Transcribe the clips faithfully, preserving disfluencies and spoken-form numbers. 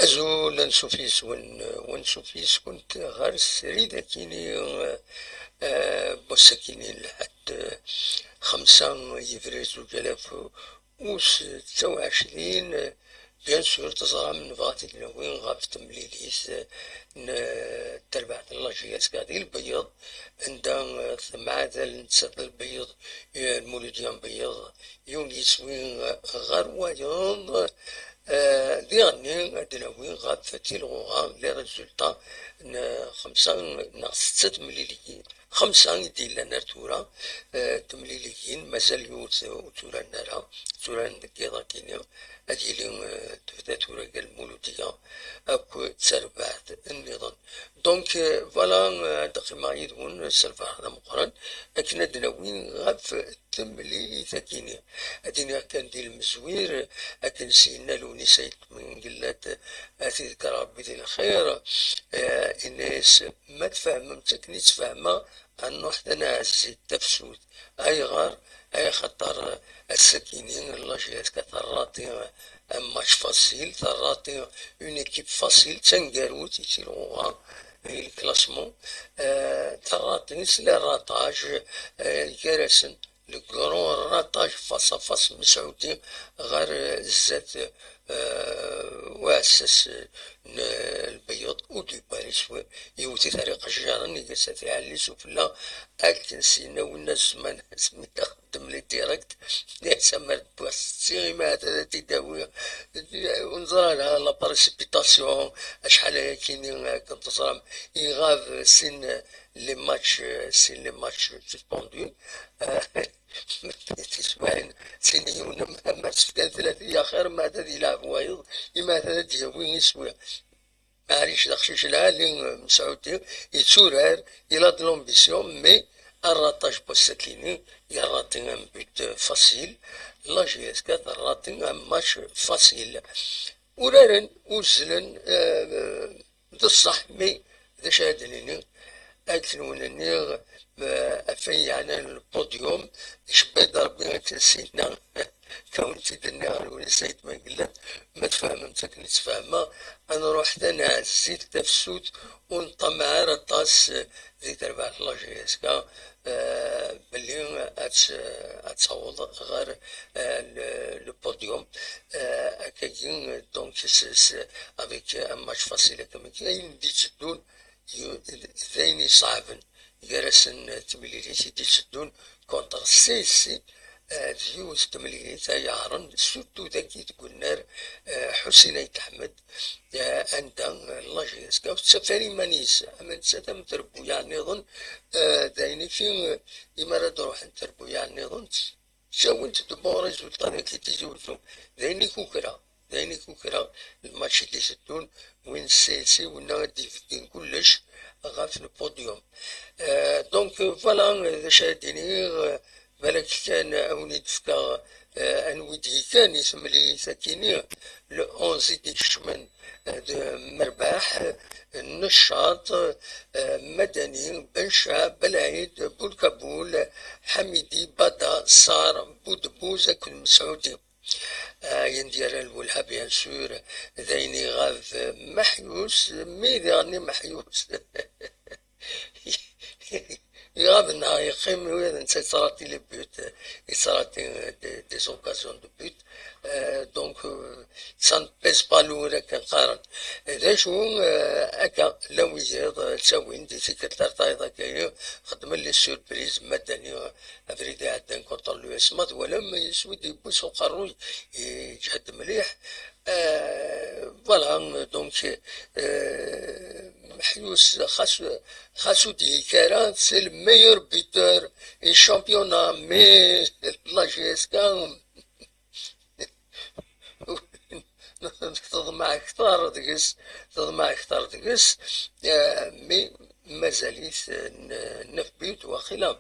Azul, ansuf yes-wen, ansuf yes-kent ɣer srid akini, eh, n wass-akini n lḥedd, eh, xemsa yebrir zuǧ alaf u setta u ɛecrin. Bien sûr, teẓram, nebɣa ad t-id-nawi ɣef temlilit, eh, n, eh, terbaɛt n la J S K di Lbeyyeḍ, anda, eh, temɛadal nettat Lbeyyeḍ, eh, Lmuludya n Beyyeḍ, yiwen yiswi, eh, ɣer wayeḍ, eh, diɣenni ad d-nawi ɣef tilɣuɣa, les résultats n xemsa neɣ setta temliliyin. Xemsa i d-yellan ar tura, eh, temliliyin, mazal yiwet ur tturaren ara, tturaren deg yiḍ akini, ad yili, eh, tebda tura gar Lmuludya akked terbaɛt nniḍen. Donc, euh, voilà, euh, ad d-qqimeɣ yid-wen s lferḥ d ameqqran akken ad d-nawi ɣef temlilit akini. Ad iniɣ kan di lemzwir, akken s-yenna Lewnis Ayt Mengellat, ad t-iḍegger Rebbi di lxir, euh, inna-yas: "Ma tfehmem-tt akken i tt-fehmeɣ, ad nruḥ d aneɛzi d tafsut." Ayɣer? Axaṭer, euh, ass-akini, la J S K terraṭi, euh, un match facile, terraṭi une équipe facile, d taneggarut i tilɣuɣa, i le classement, euh, terraṭi s les ratages, euh, gar-asen le grand ratage face à face Mesɛudi ɣer, euh, zdat, euh, uɛessas, euh, n, euh, Lbeyyeḍ, u di Paris, wi-, yewwet-it ar iqejjaren, iga-s at iɛelli sufella, akken s-yenna winna zzman, asmi d-ixeddem les directs, nniɣ-as amer d-wwiɣ setti, imi ahat ad t-id-awiɣ, ur neẓri ara, la précipitation, acḥal ayakini, akken teẓram, iɣab sin les matchs, sin les matchs suspendus. Tiswiɛin, sin yiwen, ma, ma s-fkan tlata, ya xir, ma ad yelɛeb wayeḍ, imi ad d-yawi iswi. Maɛlic, d aqcic lɛali, Mesɛudi, yetturar, il a de l'ambition, mais un ratage n wass-akini, yerraṭi un but facile, la J S K terraṭi un match facile. Uraren, uzzlen, euh, d ṣṣeḥ, mais d acu ara d-nini? Akken wen-nniɣ, euh, ɣef wayen yeɛnan le podium, icebba-d Rebbi akken s-yenna, akken wen-tt-id-nniɣ, Lewnis Ayt Mengellat, ma tfehmem-tt akken i tt-fehmeɣ, ad nruḥ d aneɛzi d tafsut, ur neṭṭamaɛ ara aṭas, euh, di terbaɛt la J S K, euh, belli ad tt-, ad taweḍ ɣer, euh, le, le podium, euh, akkagi, donc, s-, s-, avec un match facile, akkagi, ayen d-itteddun, yu-, d ayen iṣeɛben gar-asen, euh, timlilit i d-itteddun contre C S C, euh, d yiwet n temlilit ay yeɛren, surtout dagi deg unnar, euh, Ḥusin Ayt Ḥmed, eh, anda, eh, la J S K ur tettaf ara iman-is, ama nettat am trebbuyaɛ nniḍen, eh, d ayen i fi, eh, imi ara d-ruḥent trebbuyaɛ nniḍen, ttawint-d bon résultat dagi Tizi Uzzu. D ayen i kukra, d ayen i kukra, lmatch i d-iteddun, win s-, s-, winna ad d-ibeddin kullec ɣef le podium. Eh, donc, voilà, eh, d acu ara d-iniɣ, eh, Balak kan a wen-id-fkeɣ, eh, anwi d-yekkan i temlilit akini, le onze i d-ikecmen, eh, d Merbaḥ, eh, Neccaṭ, eh, Madani, Benca, Belɛid, Bulkabul, Ḥamidi, Bada, Ṣar, Budbuz akked Mesɛudi. Eh, ayen d-yerran lwelha, bien sûr, d ayen iɣab, eh, Meḥyus, mi diɣen i Meḥyus. Iɣab neɣ yeqqim, ula d netta yettṛati les buts, yettṛati, euh, des, des occasions de but. Euh, donc, euh, ça ne pèse pas lourd, akken qqaren. D acu, euh, akka, llan wiyaḍ, euh, ttawin-d i tikkelt ar tayeḍ akka-yi, xedmen les surprises, Madani, euh, abrid iɛeddan contre l'U S M A, twalam, yeswi-d yewwi s uqerruy, yeǧhed mliḥ. Euh, voilà, donc, euh, Meḥyus, xas, xas ur d-yekki ara, c'est le meilleur buteur du championnat, mais la J S K, teḍmeɛ kter deg-s, teḍmeɛ kter deg-s, euh, mais mazal-it, euh, n-, neuf buts waqila.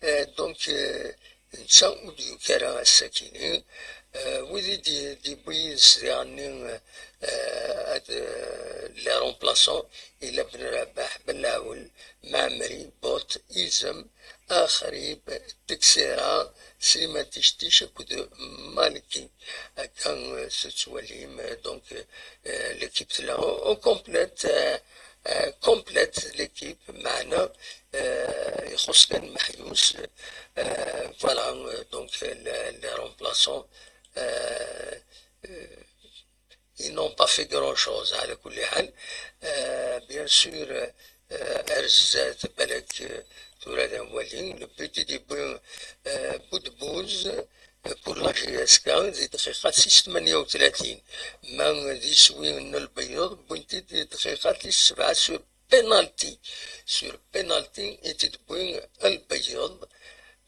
Euh, donc, euh, netta ur d-yuki ara ass-akini, Euh, wid i d-, d-yewwi yid-s diɣenni, euh, ad, euh, les remplaçants, yella Ben Rabaḥ, Ben Laɛwel, Maɛmri, Bot, Izem, Axrib, Teksira, Sliman Tictic akked Malki. Akka, euh, tettwalim, euh, donc, euh, l'équipe tella au, au complète, euh, euh, complète l'équipe, meɛna, euh, ixuṣ kan Maḥyus, euh, voilà, euh, donc, euh, les, les remplaçants, euh, euh, ils n'ont pas fait grand-chose, ɛla kulli ḥal. Euh, bien sûr, euh, ar zdat, balak, euh, tura d awali, le but i d-yewwi, euh, Boudbouz, euh, pour la J S K, di dqiqa tis tmenya u tlatin. Ma d iswi n Lbeyyeḍ, wwin-t-id di dqiqa tis sebɛa sur penalty. Sur penalty i t-id-wwi Lbeyyeḍ.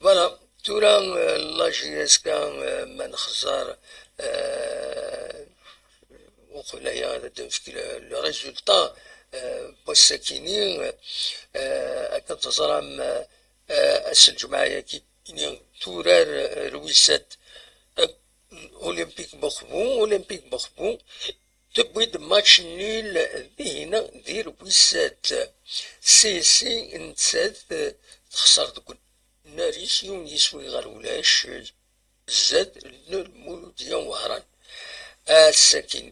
Voilà, tura, euh, la J S K, euh, ma nexẓer, euh, uqbel aya ad d-nefk le, le résultat, euh, n wass-akini, euh, akken teẓram, euh, ass n lǧemɛa-yagi, turar, euh, Rwisat, euh, Olympique Boxbou, Olympique Boxbou, tewwi-d match nul dihin di Rwisat. C S C nettat, euh, texṣer deg unnar-is yiwen yiswi ɣer ulac, zdat n Lmuludya Wehran. Ass-akin,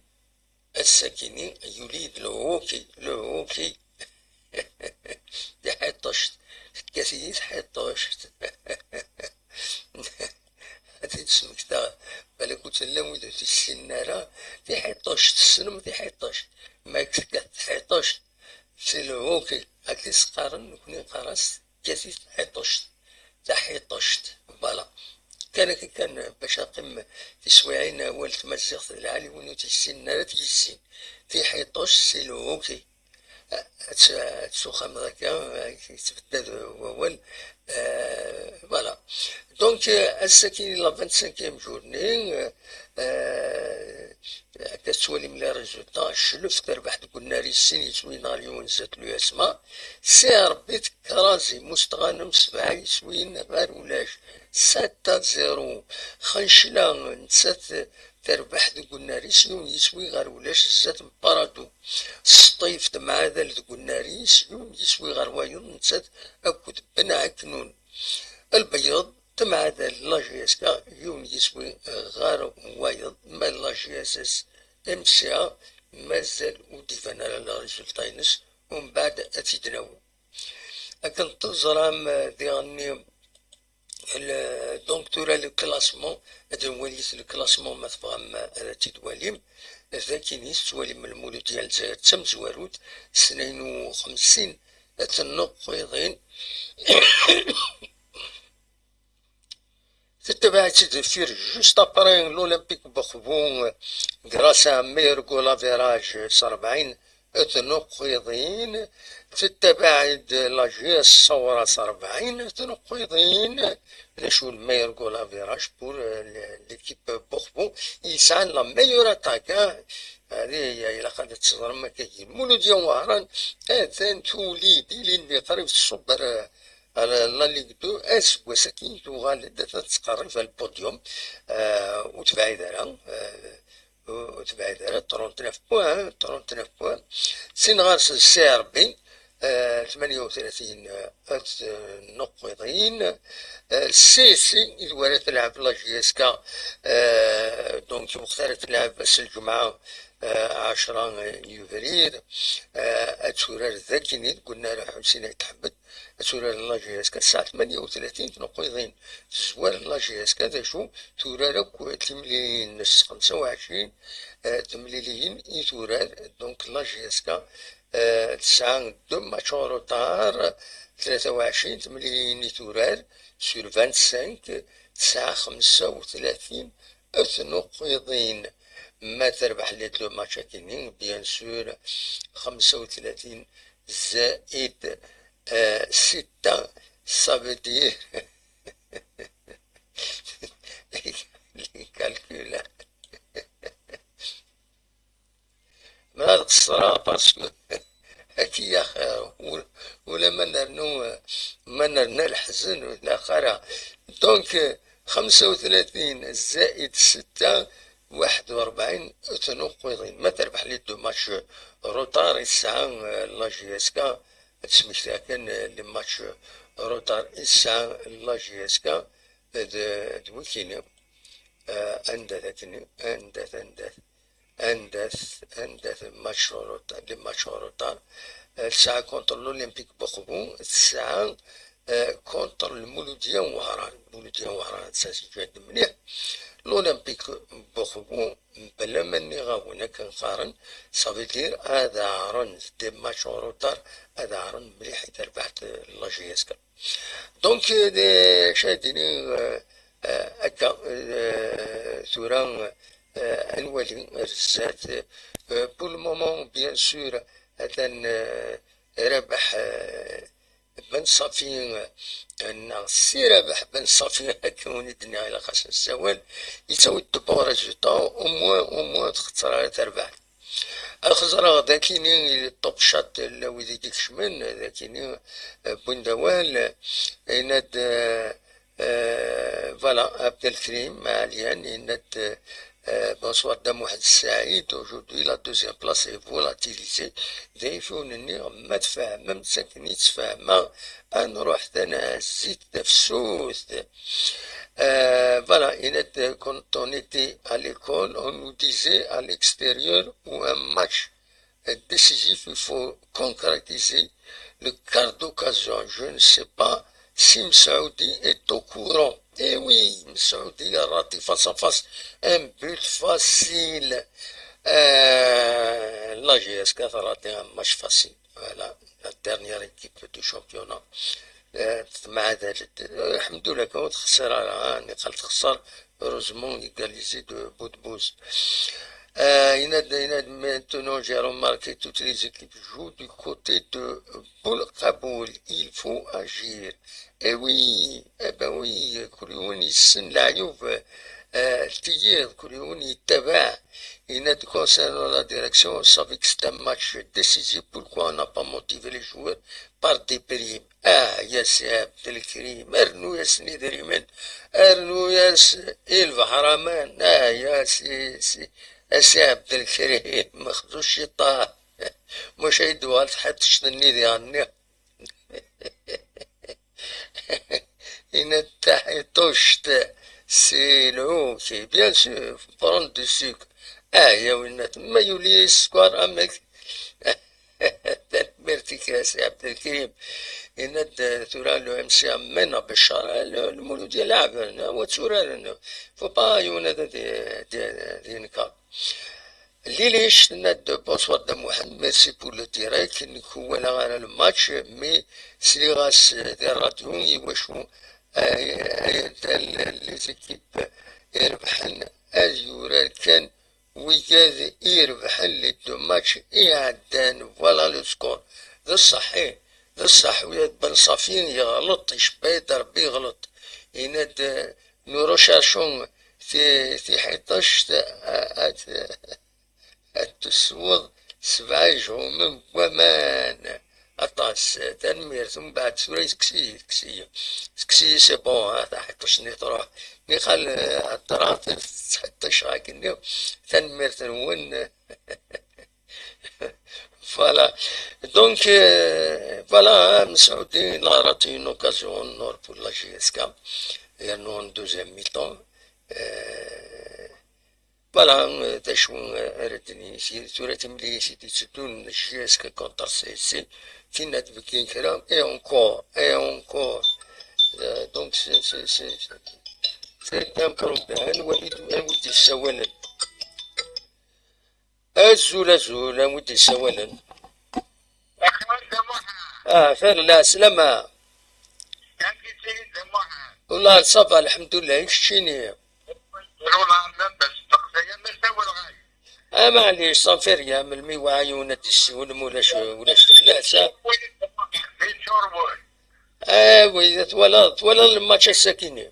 ass-akini yuli-d le hockey, le hockey. Tiḥiṭuct, tekkat-iyi tḥiṭuct. Ad t-id-smektaɣ, balak ur tellam wid ur t-issinen ara. Tiḥiṭuct, tessnem tiḥiṭuct? Ma tekkat tḥiṭuct, c'est le hockey, akka i s-qqaren, nekni neqqar-as tekkat-it tḥiṭuct, taḥiṭuct, voilà. Kan akka kan bac ad teqqim tiswiɛin awal tmaziɣt d lɛali, win ur t-yessinen ara ad t-yissin. Tiḥiṭuct, c'est le hockey. Ad tt-, ad tt-uxxameḍ akka, yettbeddad wawal. Euh, voilà. Donc, euh, ass-agi, la vingt-cinquième journée, euh, euh, akka tettwalim les résultats, Clef terbeḥ deg unnar-is sin yiswiyen ɣer yiwen zdat l'U S M A. C R B tekrazi Mustɣanem sebɛa yiswiyen ɣer ulac, sept à zéro. Xencla nettat terbeḥ deg unnar-is yiwen yiswi ɣer ulac zdat n Paradou. Sṭif temɛadal deg unnar-is yiwen yiswi ɣer wayeḍ nettat akked Ben Ɛeknun. Lbeyyeḍ temɛadal la J S K yiwen yiswi ɣer wayeḍ, ma la J S S M C A mazal ur d-iban ara le résultat-ines, umbeɛd ad t-id-nawi. Akken teẓram, eh, diɣenni, le, donc tura le classement, ad nwalit le classement ma tebɣam, eh, ad t-id-twalim. Dagi i tettwalim Lmuludya n Lezzayer d tamezwarut, s tnayen u xemsin tnuqqiḍin. Tettabaɛ-itt-id deffir, juste après, l'Olympique Boxbou, grâce à un meilleur goal average, s rebɛin tnuqqiḍin. Tettabaɛ-id la J S Saoura s rebɛin tnuqqiḍin. D acu le meilleur goal average pour, euh, le, l'équipe Boxbou? Yesɛan la meilleure attaque, hein. Hadi ilaq ad teẓrem akka. Lmuludya n Wehran atan tuli-d ilindi qrib tṣubb ar, ar la Ligue deux, aseggas-agi tuɣal-d ad tettqerrib ar le podium, euh, ur tebɛid ara, euh, ur tebɛid ara, trente-neuf points, hein, trente-neuf points. Sin ɣer-s C R B, euh, tmenya u tlatin, euh, at, euh, nuqqiḍin. Euh, C S C, i d wara telɛeb la J S K, euh, donc, waqt ara telɛeb ass n lǧemɛa, euh, ɛecra yebrir, euh, ad turar dagi deg unnar Ḥusin Ayt Ḥmed, ad turar la J S K, tesɛa tmenya u tlatin tnuqqiḍin. Tezwar la J S K d acu? Turar akk timliliyin-nnes, xemsa u ɛecrin, euh, temliliyin i turar, donc la J S K, euh, tesɛa deux matchs en retard, tlata u ɛecrin temliliyin i turar, sur vingt-cinq, tesɛa xemsa u tlatin tnuqqiḍin. Ma terbeḥ les deux matchs-akini, bien sûr, xemsa u tlatin زائد, euh, ستة, ça veut dire les calculs. Ma ad qeṣṣreɣ, parce que akka i axir, ula ma nernu, ma nerna leḥzen, ur ilaq ara. Donc, euh, خمسة وثلاثين زائد ستة، واحد وأربعين تنقيضين. Ma terbeḥ les deux matchs retard i tesɛa, euh, la J S K, ad smektiɣ kan, euh, les matchs retard i tesɛa la J S K d, d wikini. Euh, anda-t akkenni? Anda-t, anda-t? Anda-t, anda-t match en retard, les matchs en retard? Euh, tesɛa contre l'Olympique Bourboon, tesɛa, euh, contre le Mouloudia Ouaran. Mouloudia Ouaran, ça se joue de mliḥ. L'Olympique Bourboon, bla ma nniɣ-awen akken qqaren, ça veut dire ad ɛren des matchs en retard, ad ɛren mliḥ i terbaɛt, euh, la J S K. Donc, euh, d acu ara d-iniɣ, euh, euh, akka, euh, tura, euh, ad nwali ar zdat. Euh, pour le moment, bien sûr, atan, euh, Rabeḥ, euh, Ben Safi, euh, neɣ Si Rabeḥ Ben Safi, akken i d-nniɣ, ilaq-as nessawal, yettawi-d de bons résultats, au moins, au moins, txeṣṣer ara terbaɛt. Ad xeẓreɣ d akini, top shot, la wid i d-ikecmen, d akini, euh, wwin-d awal, yenna-d, euh, euh, voilà, Abdelkrim Alian, yenna-d, euh, bonsoir Dda Mohamed Saïd, aujourd'hui la deuxième place est volatilisée. D ayen i wen-nniɣ, ma tfehmem-tt akken i tt-fehmeɣ, ad nruḥ tanazzit tafsut. Euh, voilà, yenna-d, quand on était à l'école, on nous disait à l'extérieur ou un match décisif, il faut concrétiser le quart d'occasion. Je ne sais pas si Messaoudi est au courant. Eh oui, Messaoudi a raté face à face un but facile. Euh, la J S K a raté un match facile. Voilà, la dernière équipe du championnat. Euh, مع ذلك، الحمد لله كون خسر على نقاط خسر. Heureusement, égalisé de bout de bout. Euh, il a, il a, maintenant, j'ai remarqué toutes les équipes jouent du côté de Boulkaboul. Il faut agir. Eh oui, eh ben oui, كل يوم يسن العيوب, euh, تيير, كل يوم يتبع. Il a, concernant la direction, on savait que c'est un match décisif. Pourquoi on n'a pas motivé les joueurs par des primes? Ah, ya Si Abdelkrim, rnu-yasen idrimen, rnu-yas i lbeḥraman. Ah, ya Si, Si, a Si Abdelkrim, xzu ciṭṭaḥ. Maca i d-tuɣal tḥiṭṭect-nni diɣen-nni. Yenna-d taḥiṭṭuct, c'est le hockey, bien sûr, prendre du sucre. Ah, ya winna, ma yuli sskeṛ amek? Tanemmirt-ik a Si Abdelkrim. Yenna-d tura le M C A Mena Bechar, le, Lmuludya leɛben, wa tturaren. Faut pas yiwen ad, ad, ad, ad yenkeṛ. Lilic tenna-d bonsoir Dda Muḥend, merci pour le direct, nekk ur walaɣ ara le match, mais sliɣ-as di rradyu, iwacu, euh, euh, les équipes irebḥen ad yurar kan wigad i irebḥen les deux matchs iɛeddan, voilà le score. D ṣṣeḥ, ih, d ṣṣeḥ, Wiyad Ben Ṣafi yeɣleṭ, icebba-yad Rebbi yeɣleṭ. Yenna-d, euh, nous recherchons ti-, tiḥiṭṭact, euh, ad, ad tesweḍ sebɛa ijeɣumen n waman. Aṭas. Tanemmirt. Mbeɛd tura tekkes-iyi, tekkes-iyi. Tekkes-iyi, c'est bon, ha, taḥiṭṭact-nni truḥ. Niqal, eh, heddreɣ, tettḥiṭṭiceɣ akkenni. Tanemmirt-nwen. Voilà. Donc, euh, voilà, hein, Messaoudi, il a raté une occasion en or pour la J S K. Et nous, en deuxième mi-temps. Euh, Voilà, euh, d acu, euh, ara d-nini, si, tura timlilit i d-itteddun, J S K contre C S C, tinna tbeggin kra, et encore, et encore. Euh, donc, c'est, c'est, c'est, c'est un problème. Anwa i d-, anwa i d-yessawalen? Azul, azul, anwa i d-yessawalen? Ah, xir, lɛeslama. Wallah, ça va, lḥemdullah, i keččini? Ah, maɛlic, ça ne fait rien, melmi yewɛa yiwen ad d-yessiwel, ma ulac, ulac fell-as, ah. Ah oui, twalaḍ, twalaḍ lmatch ass-akini?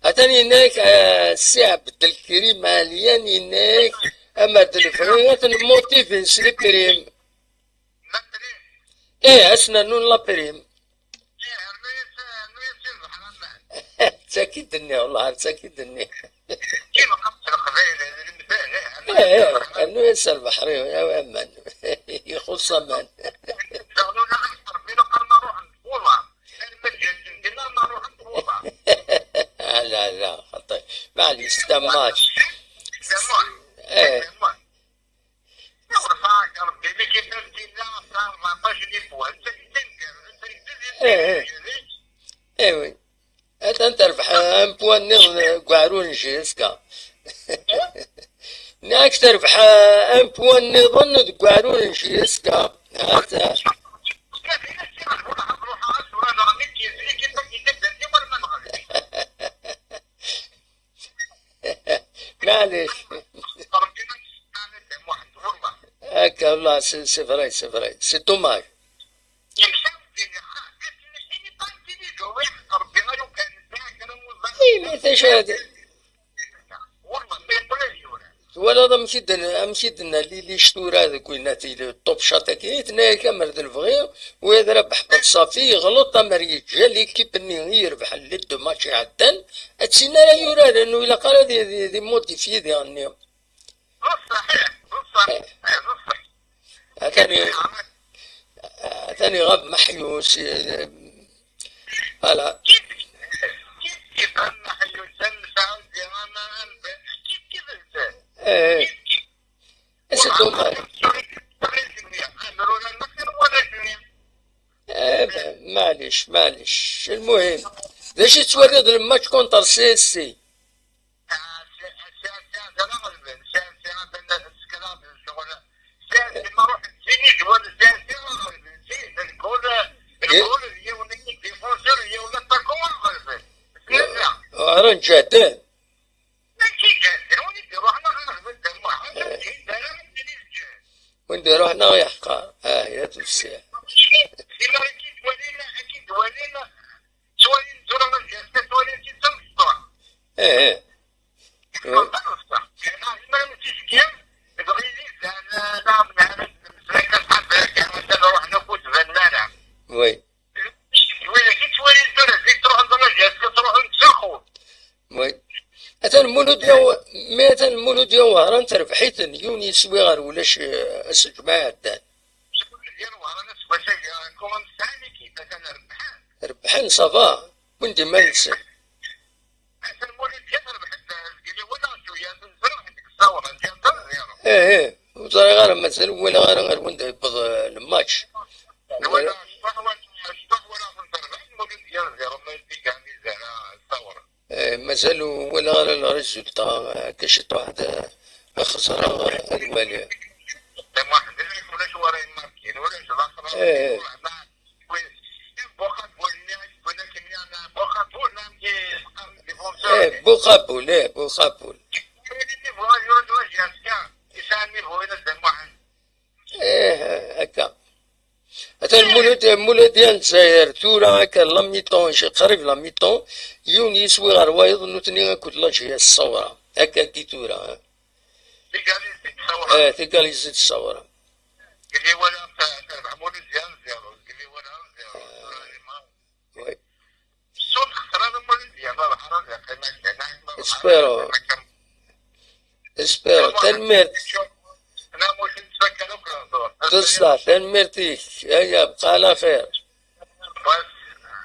Atan yenna-yak, ah, Si Ɛebdelkrim Ɛelyan yenna-yak, Amer d lebɣi ad ten-motiven s les primes. Eh, ad s-nernun la prime. D tagi d-nniɣ, wellah, d tagi d-nniɣ. Eh, eh, rnu-yas rrbeḥ-iw, a aman. Ixuṣṣ aman. Ala, ala, xaṭi. Maɛlic, c'est un match. Eh. Eh, eh. Eh oui. Atan terbeḥ un point nniḍen deg uɛrur n J S K. Nniɣ-ak terbeḥ un point nniḍen deg uɛrur n J S K. Atan. Maɛlic. Akka, والله, c'est, c'est vrai, c'est vrai. C'est dommage. Eh, mais t'as déjà... Twalaḍ amek i d-, amek i d-nna Lilic tura deg winna, top shot-agi, tenna-yak amer d lebɣi, u ad rabeḥ Beṭṣafi, yeɣleḍ amer yeǧǧa l'équipe-nni i irebḥen les deux matchs iɛeddan, ad tin ara yuraren, ur ilaq ara di, di, di modifier diɣenni. Atan i-, atan iɣab Meḥyus, eh, voilà. Eh, c'est dommage. Eh ben, معليش، معليش. المهم، d acu i tettwaliḍ le match contre C S C? Ɣran ǧehden. Win d-iruḥen ɣer yeḥqer. Ah, ya tusiɛ. Ttwalin tura ma ǧǧan, ttwalin-tt d tameṭṭut. Eh, eh. Oui. Widak i ttwalin tura zik ttruḥen tura ǧǧan, ttruḥen ttsaxun. Oui. Atan Mulud yaw-, mi atan Mulud Yawehran terbeḥ-iten, yiwen yeswi ɣer ulac, eh, ass n lǧemɛa iɛeddan. Rebḥen, ça va. Wwin-d iman-nsen. Eh, eh. Ur ẓriɣ ara, mazal ur walaɣ ara ar wanda yewweḍ, eh, lmatch. Eh, mazal ur walaɣ ara le résultat, eh, akka ciṭuḥ ad, ad xeẓreɣ, eh, ad waliɣ. Eh. Eh, Buqabul, eh, Buqabul. Eh, akka. Atan Mulud, Mulud ya Lezzayer, tura akka la mi-temps, qrib la mi-temps, yiwen yiswi ɣer wayeḍ, nutni akked la J S Ṣawra. Akka-agi tura, eh. Eh, tigalizi d Ṣawra. Oui. Espero. Espero. Tanemmirt. Tusla, tanemmirt-ik. Aya, bqa ɛla xir.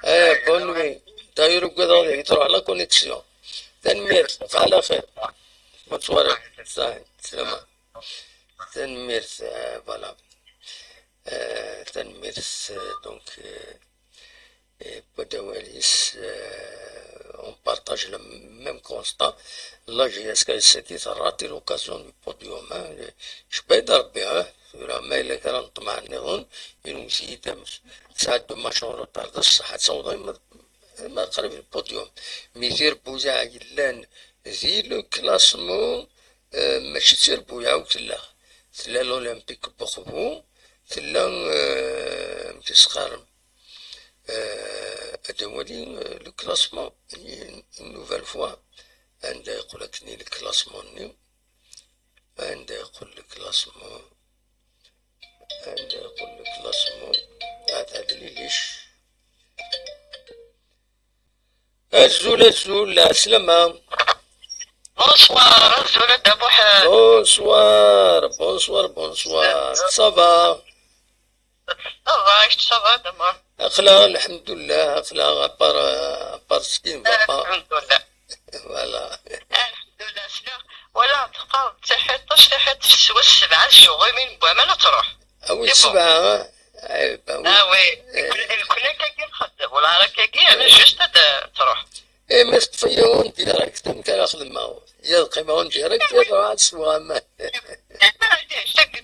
Aya, bonne nuit. D'ailleurs, ugadeɣ ad iyi-truḥ la connexion. Tanemmirt, bqa ɛla xir. Bonne soirée. Sahi, slama. Tanemmirt, eh, voilà. Eh, tanemmirt, eh, donc, eh, eh, wwad awal-is, eh, on partage le même constat. La J S K ass-agi terrati l'occasion du podium, hein. Jebba-yi-d Rebbi, hein. Tura ma yella kra n ṭṭmeɛ nniḍen, inwet-iyi-d amek. Tesɛa-d deux matchs en retard, d ṣṣeḥ, ad tawḍem ma, ma qrib le podium. Mi tirbuyaɛ yellan di le classement, eh, mačči d tirbuyaɛ akk tella. Tella l'Olympique n Uxbu, tella, eh, amek i s-qqaren, eh, ad awali, eh, le classement, une nouvelle fois, anda yeqqel akken i le classement-nni. Anda yeqqel le classement? Anda yeqqel le classement? Ata d ligic. Azul, azul, ɛeslama. Bonsoir, azul a Dda Muḥend. Bonsoir, bonsoir, bonsoir. Ça va? Ça va, ça va, Dda Muḥend. Aql-aɣ, lḥemdullah, aql-aɣ, à part, à part ce qui ne va pas. Lḥemdullah. Voilà. Lḥemdullah, sliɣ, wala teqqar taḥiṭ, taḥiṭ, teswa sebɛa tjuɣimin n waman ad truḥ. Ah oui, c'est bon. Sebɛa, ah, eh ben oui. Ah oui, eh. Nekni, nekni akka i nxeddem, wala akka i, ana juste ad truḥ. Eh, ma teṭṭef-iyi en direct, amek ara xedmeɣ? Yad qqimeɣ en direct, yad ruḥeɣ ad sweɣ aman. Ɛeddi, ɛeddi, ɛeddi,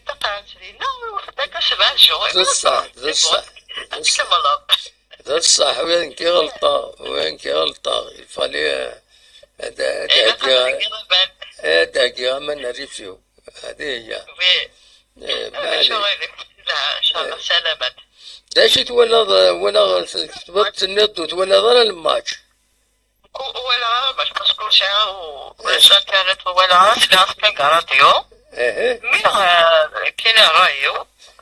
akka sebɛa tjuɣimin ad truḥ. D ṣṣeḥ, d ṣṣeḥ, d ṣṣeḥ. Ad tkemmleḍ. D ṣṣeḥ, wi nekk i ɣelṭeɣ, wi nekk i ɣelṭeɣ. Il fallait, euh, ad, ad heggiɣ, ad heggiɣ aman n rrif-iw. Hadi hiya. Oui. Eh, maɛlic. Acu ɣilif? Ncallah, ncallah, salamat. D acu i twalaḍ, eh, walaɣ, eh, tektubiḍ tenniḍ ur twalaḍ ara lmatch? Ur walaɣ ara lmatch, parce que ur sɛiɣ u-, ur sɛiɣ internet, ur walaɣ ara, sliɣ-as kan deg ṛṛadyu. Aha. Mi, eh, kini ṛṛay-iw,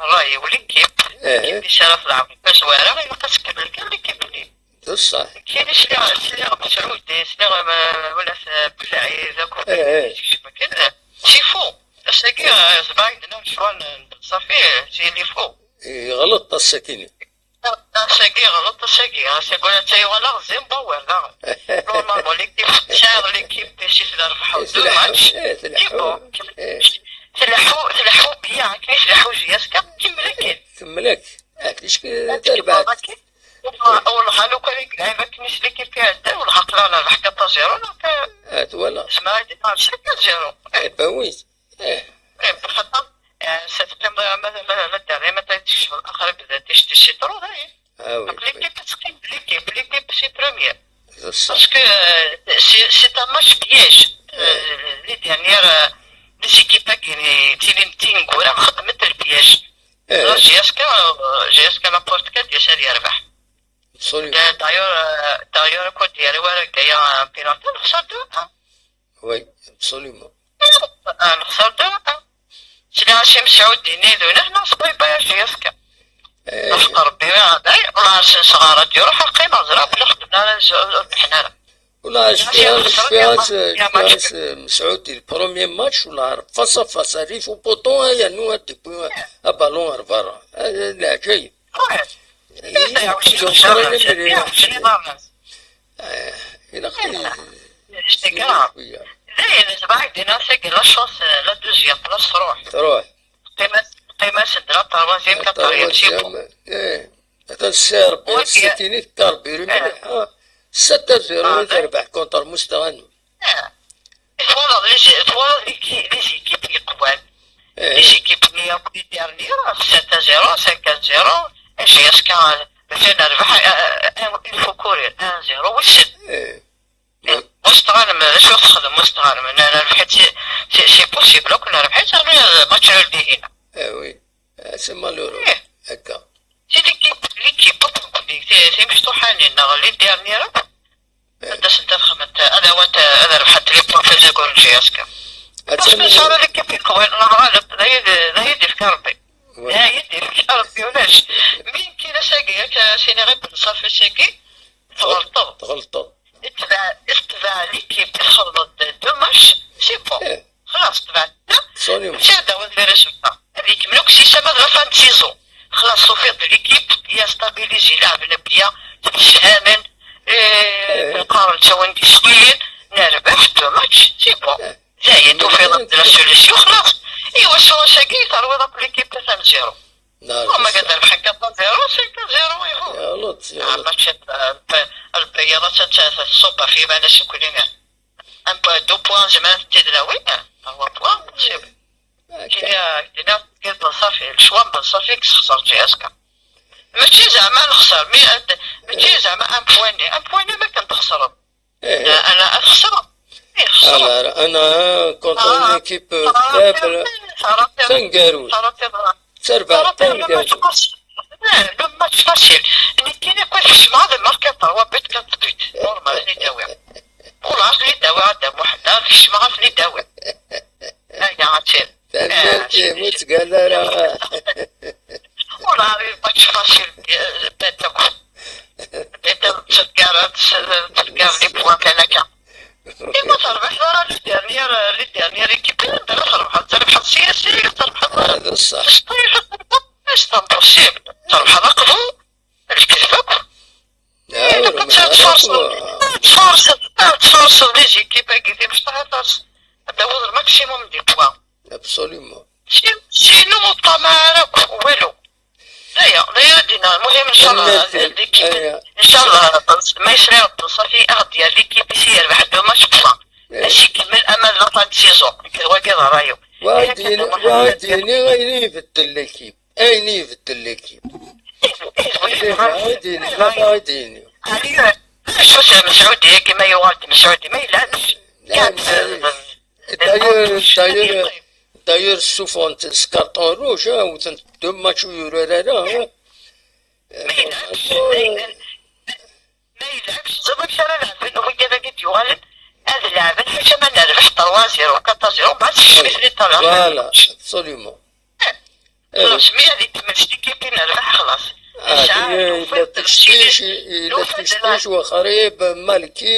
ṛṛay-iw, l'équipe, l'équipe i s ara tleɛbeḍ tazwara, ilaq ad tkemmel kan l'équipe-nni. D ṣṣeḥ. Kini sliɣ, sliɣ Mesɛudi, sliɣ, eh, wala s-, Belɛid, akk, eh, eh, kecmen kan, eh, c'est faux. Ass-agi, eh, ẓbaɛ yedna lecɣal n, n, ṣafi, eh, c'est faux. Yeɣleḍ ass-agi-nni. Ass-agi yeɣleḍ, ass-agi, ass-agi ula d tayuɣal aɣ zzin bawer daɣen. Normalement, l'équipe, tesɛiḍ l'équipe, si tella rbeḥ deux matchs, eh, c'est bon. Eh. Tleḥḥu, tleḥḥu bien, akken i tleḥḥu J S K, kemmel akken. Kemmel akken. Ah, ticki terbeḥ. Wallah, lukan i yelɛib akken i s l'équipe iɛeddan, wallah, aql-aɣ nerbeḥ quatre zéro, neɣ ka-, ah, twala. Zemreɣ ad d-iniɣ cinq zéro. Eh, ben oui. Eh. Eh, xaṭer, eh, s-, teqqimeḍ, ma, ma, ma, ma d-, ma tekcmeḍ, axir ad d-, tis-, tis-, si trop, dayen. Ah oui, oui. L'équipe tettqim d l'équipe, l'équipe c'est premier. D ṣṣeḥ. Parce que, euh, c'est, c'est un match piège. Eh. Euh, les dernières, euh, les équipes-agi, ttilin d tineggura, xedment le piège. Eh. J S K, euh, J S K la porte quatre, d-yas ad yerbeḥ. Absolument. Da-, d'ailleurs, euh, d'ailleurs, quoi, d-yerra waragga-ya un penalty, nexṣer deux un. Oui, absolument. Ah, nexṣer deux un. Sliɣ-as i Mesɛud dinna, d unah, neɣ s bye bye a J S K. Eh. Ɣef Rebbi, ah, dayen, ur ɛersen s ɣara d-iruḥ, ad qqimeɣ ẓriɣ belli xedmen ara, ur rebḥen ara. Wala, cfiɣ-as, cfiɣ-as, cfiɣ-as Mesɛud di le premier match, wala, face à face, arrive au poteau, hein, yernu ad d-iwwi abalun ɣer berra. Eh, leɛǧayeb. Ouais. Ils ont très bien. Eh, ilaq. C'est grave. Dayen, ẓbaɛ yedna, c'est que la chance, euh, la deuxième place, truḥ. Truḥ. Teqqim-as, teqqim-as-d la troisième, quatrième, c'est bon. Eh, atan si Rebbi, ouais, ass-agi-nni, Rebbi, eh, mliḥ, ah. Sept à zéro, ah, i terbeḥ contre Mustaghanm. Ah. Twalaḍ les, twalaḍ les, les équipes yeqwan. Eh. Les équipes-nni akk les dernières, sept à zéro, cinq à zéro, J S K, maca nerbeḥ, euh, euh, il faut courir, un zéro, wissen. Eh. Mustaghanm, d acu i texdem Mustaghanm? N-, nerbeḥ-itt, c'est, c'est possible akk nerbeḥ-itt, rnu match nul dihin. Ah oui, ah, c'est malheureux. Eh. Akka. C'est l'équipe, l'équipe akk nekkni, ti-, timecṭuḥanin neɣ les dernières akk. Eh. Ad asent ad xedment, ad awant, ad rebḥent les points fazagul n J S K. Parce que nesɛa l'équipe yeqwan, lemɣaleb, d ayen, d ayen d-ifka Rebbi. Ouais. D ayen d-ifka Rebbi, ulac. Mi nekkin ass-agi, ad k-as-iniɣ i Ben Ṣafi ass-agi, tɣelṭeḍ. Tɣelṭeḍ. Tbeɛ, tbeɛ l'équipe, txedmeḍ deux matchs, c'est bon. Eh. Xlaṣ, tbeɛ. Absolument. Mačči ad d-tawiḍ les résultats. Ad ikemmel akk sisa ma d la fin de saison. Xlaṣ, tufiḍ-d l'équipe, bien stabilisée, leɛben bien, ttemsefhamen, eh, eh, qqaren ttawin-d iswiyen, nerbeḥ deux matchs, c'est bon. Eh. Dayen, tufiḍ-d la solution, xlaṣ. Iwacu ass-agi terwiḍ akk l'équipe tlata zéro? Non, ma c'est ça. Ad rebḥen quatre zéro, cinq zéro, ihu. Yeɣleḍ, ah, yeɣleḍ. Mačči, eh, eh, lbeyyaḍ ad tt-, tt-, tṣubb ɣef yiman-is nekkni. Un point, deux points, zemren ad tent-id-nawi, eh, trois points, c'est bon. Akka. Kini, eh, kini, kini Ben Ṣafi, lecɣal n Ben Ṣafi i yessexṣer J S K. Mačči zeɛma nexṣer, mi, eh, mačči zeɛma un point-nni, un point-nni ma kan txesreḍ. Eh, eh. Ana ad xesreɣ. Eh, xesreɣ. Alors, ana contre une équipe faible, taneggarut. Terbeḥ taneggarut. Eh, le match facile. Nekkini kan kecmeɣ ad markeɣ trois buts, quatre buts. Normal, ad ten-id-awiɣ. Ur ɛad ten-id-awiɣ a Dda Muḥend, ad kecmeɣ ad ten-id-awiɣ. Aya, ad Tanemmirt-im, ur ttgalla ara. Ur ɛriḍ match facile, Beto. Beto tettgara, tettgar les points kan akka. I ma terbeḥ ara les dernières, les dernières équipes, anda ara terbeḥ? Terbeḥ C S C, terbeḥ. Ah, d ṣṣeḥ. C'est pas possible. Terbeḥ aqbur. Lekdeb akk. Tforseḍ, tforseḍ, tforseḍ les équipes-agi timecṭaḥ ad taweḍ le maximum des points. Absolument. Sinon ur ṭṭamaɛ ara akk walu. D aya, d aya ara d-iniɣ. Lmuhim, ncallah, l'équipe, ncallah, ma yesɛa Rebbi, ṣafi, ad aɣ-d-yerr l'équipe-is yerbeḥ deux matchs, mačči kemmel ama d la fin de saison. Wagi d ṛṛay-iw. Wa ad d-yini, wa ad d-yini ayen i ibeddel l'équipe. Ayen i ibeddel l'équipe. Ayen i ibeddel, ayen i ibeddel. Acu-t Mesɛudi-agi ma yuɣal-d Mesɛudi? Ma yella. D'ailleurs, d'ailleurs, d'ailleurs, ssufɣen-t s carton rouge, hein, wten deux matchs ur yurar ara, hein. Ma yella. Ma yelɛeb, teẓriḍ amek ara leɛben wigad-agi d-yuɣalen? Ad leɛben ḥaca ma nerbeḥ trois zéro, quatre zéro, mbeɛd sekcem-iten-id ṭṭalaɣ. Voilà, absolument. Xlaṣ, mi ad ikemmel s tikipi nerbeḥ, xlaṣ. Nesɛa, yella teccic, yella teccic, Wexrib, Malki.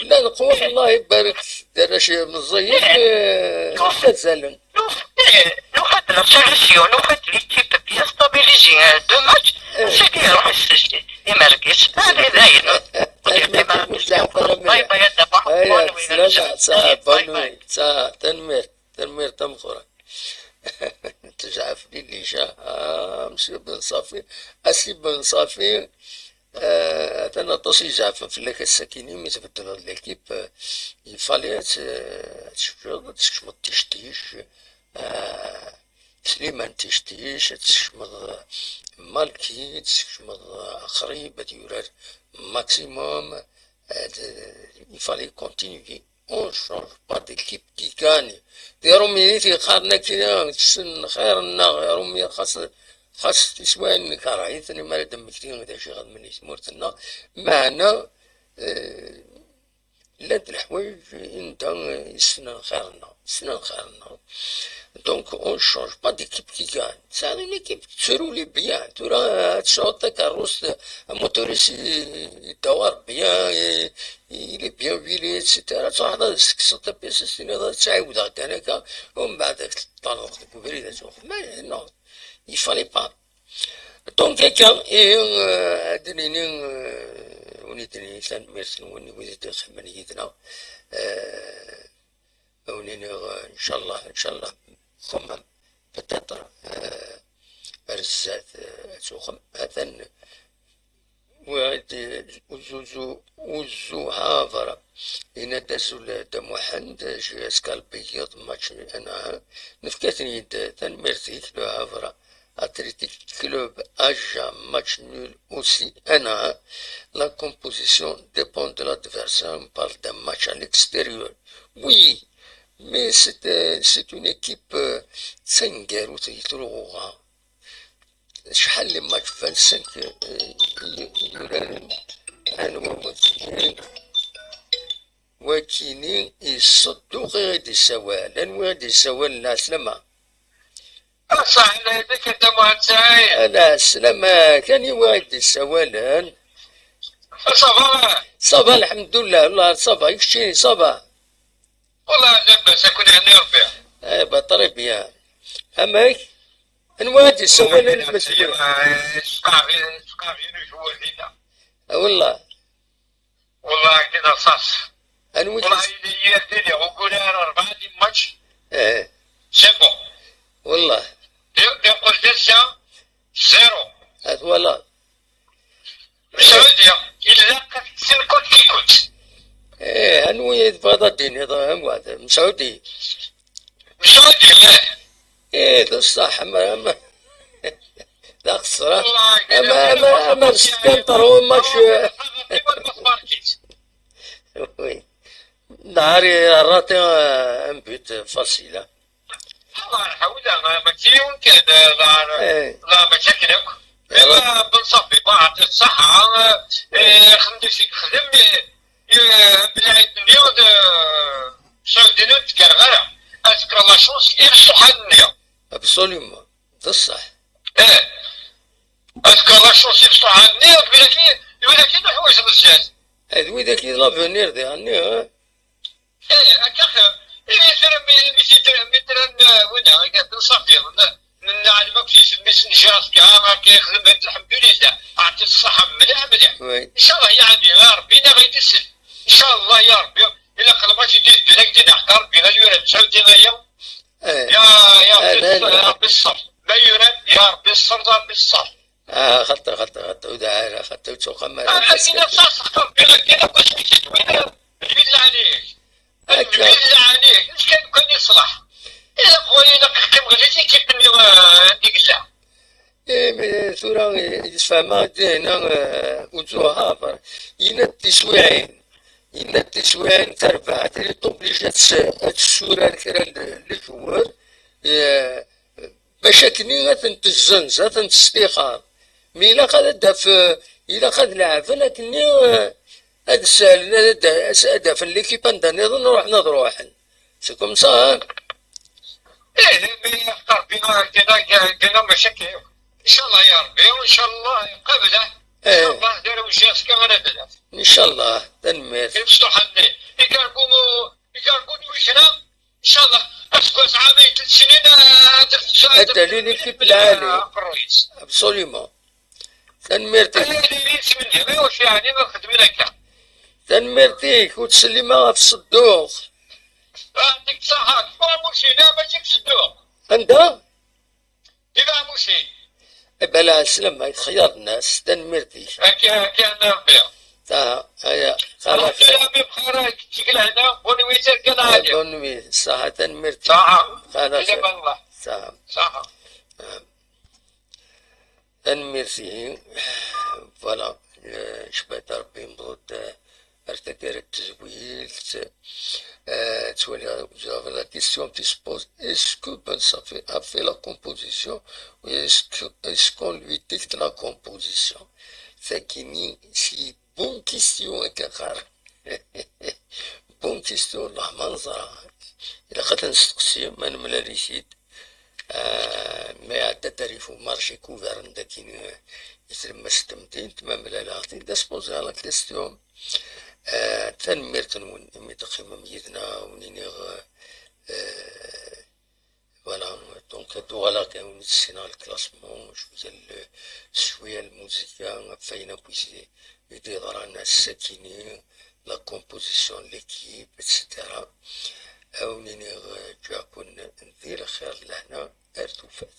Llan qwan, Allah ibarek, d arrac meẓẓiyen, eh, mazalen. Nufa-d la solution, nufa-d l'équipe bien stabilisée, deux matchs, c'est bien, iruḥ imergis. Allez, dayen. Bye bye, a Dda Muḥ. Aya, bonne nuit. Salam, salam, bonne nuit. Salam, tanemmirt, tanemmirt tameqqrant. Tezɛef Lili Ca, ah, monsieur Ben Safi, a si Ben Safi, eh, atan aṭas i izeɛfen fell-ak ass-akini, mi tbeddleḍ l'équipe, eh, il fallait ad t-, ad teččeḍ, ad teskecmeḍ Tictic, eh, Sliman Tictic, ad teskecmeḍ, eh, Malki, ad teskecmeḍ, eh, Axrib, ad yurar maximum, eh, d-, il fallait continuer. On change pas d'équipe qui gagne. D Iṛumyen i t-yeqqaren akkin, kksen xir-nneɣ, Iṛumyen xas, xas tiswiɛin nekreh-iten, mi ara d-mmektin d acu i xedmen i tmurt-nneɣ. Meɛna, eh, llant leḥwayeǧ anda, eh, i ssnen xir-nneɣ, ssnen xir-nneɣ. Donc, on change pas d'équipe qui gagne. Tesɛiḍ une équipe, tettru les biens. Tura ad tesɛuḍ takeṛṛust, amutur-is i-, yedda ɣer bien, i-, il est bien huilé, et cetera. Ad truḥeḍ ad tekkseḍ tapyasa-s, tiniḍ ad tt-ɛiwdeɣ kan akka, umbeɛd ad k-teṭṭaleḍ deg ubrid ad truḥeḍ. Mais non, il fallait pas. Donc, akka, ihi, euh, ad d-nini, euh, win i d-nini tanemmirt-nwen i wid i d-iqqimen yid-neɣ. Euh, ad wen-iniɣ, euh, ncallah, ncallah, quand même, peut-être, euh, ar zdat, euh, ad tuɣem. Atan, wwiɣ-d, euh, Uzuzu, Uzu Havre. Yenna-d: "Azul a Dda Muḥend, j'ai escalpé yiḍ match, anɛam." Nefka-ten-id, tanemmirt-ik, le Havre. Athletic Club Agen, match nul aussi, anɛam. La composition dépend de l'adversaire, on parle d'un match à l'extérieur. Oui, mais c'est, euh, c'est une équipe, euh, d taneggarut i Tṛuɣa. Acḥal les matchs, vingt-cinq, euh, i, i yuraren, anwa wagi? Wakini iṣedduq i ɣ-id-issawal. Anwa i ɣ-id-issawalen? Ɛeslama. A ṣaḥ, la yedek a Dda Muḥend Saɛid. Ala, ɛeslama, kan i ɣ-id-issawalen. Ça va? Ça va, lḥemdullah, wallah, ça va, i keččini, ça va? Wallah, labas, ad ken-ihenni Rebbi. Eh ben, très bien. Amek? Anwa i d-issawalen? Sqaɣin, sqaɣin ujwur dinna. Ah, wallah. Wallah, d rṣaṣ. Anwi i d-, wallah, yella yir dili, ugur ara rebɛa di match. Eh. C'est bon. Wallah. Di, di qel d ass-a, zéro. Ah, voilà. Mesɛudi, ilaq ad tessen kul tikkelt. Eh, anwi i tebɣiḍ ad d-tiniḍ, a Muɛad? Mesɛudi. Mesɛudi, eh. Eh, d ṣṣeḥ, ama, ama, d axeṣṣar. Ama, ama, ama, s tkanṭer, u match. Oui. Nahar i rrati, eh, un but facile, hein. Ḍar ḥawla, mačči yiwen kan, ḍar, eh, ḍar mačči akken akk. Eh, ma Ben Safi, ḍaɛet ṣṣaḥa, eh, xdem d acu i yexdem, eh, eh, belɛid-nni d, eh, Saɛudin ur d-kkreɣ ara. Azekka la chance i leṣluḥan-nni. Absolument. D ṣṣeḥ. Eh. Azekka la chance i leṣluḥan-nni, wid-agi, wid-agi nuḥwaǧ-ten zdat. Eh, d wid-agi d l'avenir diɣen-nni, eh? Eh, akka xir. Eh, tura mi, mi t-id-, mi t-rran, eh, winna, akka, d ṣafi, n-, n-, nɛlem akk s yisem-is, njiṛ-as akka, akka yexdem, lḥemdulillah. Ɛṭi-t ṣṣeḥḥa mliḥ, mliḥ. Oui. Ncallah, yeɛni, ya Ṛebbi, neɣ i d-isel. Ncallah, ya Ṛebbi, ilaq lmač i d-iteddun akk-id, neɣ Ṛebbi ad yurar ttɛudin aya. Eh. Ya, ya Ṛebbi, eh, ṣṣer, ya Ṛebbi, ṣṣer. Ma yuran, ya Ṛebbi, ṣṣer, ya Ṛebbi, ṣṣer. Ah, xaṭi, xaṭi, xaṭi, ur dɛa ara, xaṭi, ur ttuqam ara. Ah, akken ad taṣex Ṛebbi, akken akk asmi t-id-win, lbillah ɛleyk. Akka. Lbillah ɛleyk, acu kan, kan yeṣleḥ. Ilaq, ilaq teqqim ɣer l'équipe-nni, ah, anda i yella. Imi tura, eh, yessefhem-aɣ-d dinna, eh, Uzuhaf, yenna-d tiswiɛin, yenna-d tiswiɛin tarbaɛt, il est obligé ad s-, ad tessurar kra n le-, le joueur, eh, bac akkenni ad ten-tezzenz, ad ten-testixer. Mi ilaq ad d-af, eh, ilaq ad leɛben akkenni, eh, ad sahlen, ad d-, ad d-afen l'équipe anda nniḍen, ruḥen ad ruḥen. C'est comme ça, hein? Eh, mi yefka Ṛebbi, kena, kena mačči akka. Ncallah ya Ṛebbi, ncallah iqabel, eh. Eh. Ncallah, d ara wejjiɣ s kan ara d-naf. Ncallah, tanemmirt. Imecṭuḥen-nni, igargunu, igargunu ikna, ncallah, aseggas ɛamay tlet snin, eh, ad d-, ad d-, ad d-, ad d-, ad d-, l'équipe lɛali. Absolument. Tanemmirt-ik. Ay, ay, ay, yettmenni, ay, ur yeɛni ma xedmen akka. Tanemmirt-ik, ur ttsellim ara ɣef Ṣedduq. Ah, deg Ṣaḥa, deg Beɛmusin, ah, mačči deg Ṣedduq. Anda? Di Beɛmusin. Eh, bala, slama, xyar nnas, tanemmirt-ik. Akka, akka, a Ṛebbi. Ta, aya, xala. Ṛebbi, Ṛebbi, bxir, deg lehna, bonne nuit, tirga lɛali. Bonne nuit, ṣaḥa, tanemmirt-ik. Ṣaḥa. Xala, ila xir. Bellah. Ṣaḥa. Ṣaḥa. Ah. Tanemmirt-ihi. Voilà, eh, cebbat Ṛebbi, newweḍ-d, eh, ar taggara n tezwilt. Eh, ttwaliɣ, j'avais la question qui se pose, est-ce que Ben Safi a fait la composition ou est-ce que, est-ce qu'on lui dicte la composition? Tagi-nni, c'est bonne question, akka qqaren. Bonne question, والله ما نزرع. إلا قد نستقسي، ما نملاليشيد. Ah, mais à Tatarif ou marché couvert, ndakini, eh, islem s temdint, ma mlaleɣ-t-id, ad s-poser la question. Eh, tanemmirt-nwen, imi teqqimem yid-neɣ, wen-iniɣ, eh, voilà, donc, ad uɣaleɣ kan wen-id-ssineɣ le classement, cwiya le, cwiya lmuzika, ɣef wayen akk i s-, i d-yeḍran ass-akini, la composition n l'équipe, et cetera. Ad wen-iniɣ, eh, ǧǧiɣ-ken di lxir, lehna, ar tufat.